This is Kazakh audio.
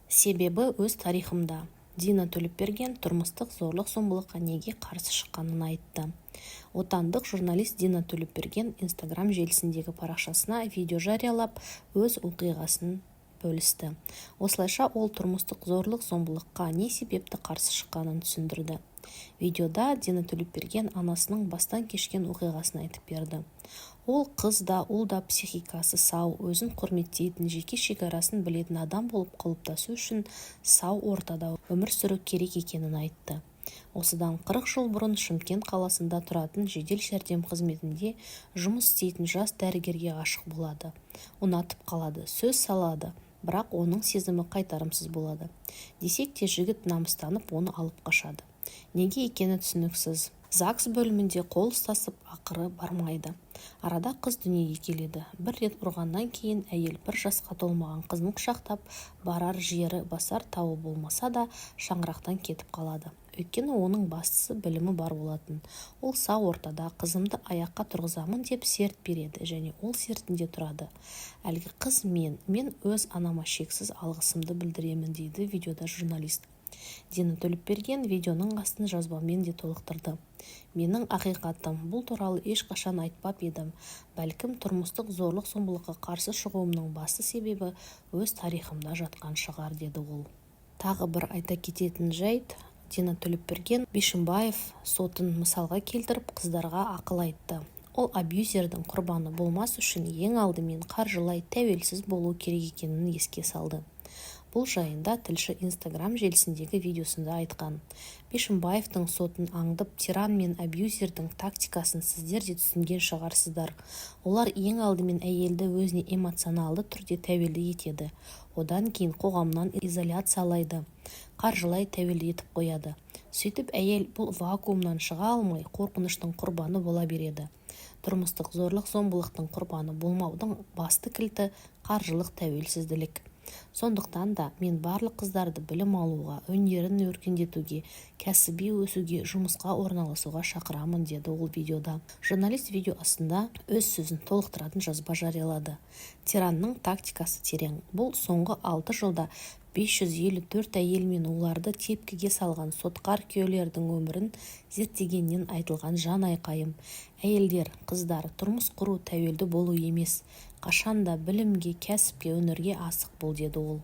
Себебі өз тарихымда. Дина Төлепберген тұрмыстық зорлық-зомбылыққа неге қарсы шыққанын айтты. Отандық журналист Дина Төлепберген Инстаграм желісіндегі парақшасына видео жариялап, өз оқиғасын бөлісті. Осылайша ол тұрмыстық зорлық-зомбылыққа не себепті қарсы шыққанын түсіндірді. Видеода Дина Төлепберген анасының бастан кешкен оқиғасын айтып берді. Ол қыз да, ұл да психикасы сау, өзін құрметтейтін, жеке шекарасын білетін адам болып қалыптасу үшін сау ортада өмір сүру керек екенін айтты. Осыдан 40 жыл бұрын Шымкент қаласында тұратын, жедел жәрдем қызметінде жұмыс істейтін жас дәрігерге ғашық болады. Ұнатып қалады, сөз салады, бірақ оның сезімі қайтарымсыз болады. Десек те, жігіт намыстанып, оны алып қашады. Неге екені түсініксіз. ЗАГС бөлімінде қол ұстасып, ақыры бармайды. Арада қыз дүниеге келеді. Бір рет ұрғаннан кейін әйел бір жасқа толмаған қызын құшақтап, барар жері, басар тауы болмаса да, шаңырақтан кетіп қалады. Өйткені оның бастысы білімі бар болатын. Ол сау ортада қызымды аяққа тұрғызамын деп серт береді және ол сертінде тұрады. Әлгі қыз мен. Мен өз анама шексіз алғысымды білдіремін, дейді видеода журналист. Дина Төлепберген видеоның астын жазбамен де толықтырды. Менің ақиқатым. Бұл туралы ешқашан айтпап едім. Бәлкім, тұрмыстық зорлық-зомбылыққа қарсы шығуымның басты себебі өз тарихымда жатқан шығар, деді ол. Тағы бір айта кететін жайт, Дина Төлепберген Бишімбаев сотын мысалға келтіріп, қыздарға ақыл айтты. Ол абьюзердің құрбаны болмас үшін ең алдымен қаржылай тәуелсіз болу керек екенін еске салды. Бұл жайында тілші Инстаграм желісіндегі видеосында айтқан. Бишімбаевтың сотын аңдып, тиран мен абьюзердің тактикасын сіздер де түсінген шығарсыздар. Олар ең алдымен әйелді өзіне эмоционалды түрде тәуелді етеді. Одан кейін қоғамнан изоляциялайды. Қаржылай тәуелді етіп қояды. Сөйтіп әйел бұл вакуумнан шыға алмай, қорқыныштың құрбаны бола береді. Тұрмыстық зорлық-зомбылықтың құрбаны болмаудың басты кілті – қаржылық тәуелсізділік. Сондықтан да мен барлық қыздарды білім алуға, өнерін өркендетуге, кәсіби өсуге, жұмысқа орналасуға шақырамын, деді ол видеода. Журналист видео астында өз сөзін толықтыратын жазба жариялады. Тиранның тактикасы терең. Бұл соңғы 6 жылда 554 әйел мен оларды тепкіге салған сотқар күйеулердің өмірін зерттегеннен айтылған жан айқайым. Әйелдер, қыздар, тұрмыс құру тәуелді болу емес. Қашанда білімге, кәсіпке, өнерге асық бол, деді ол.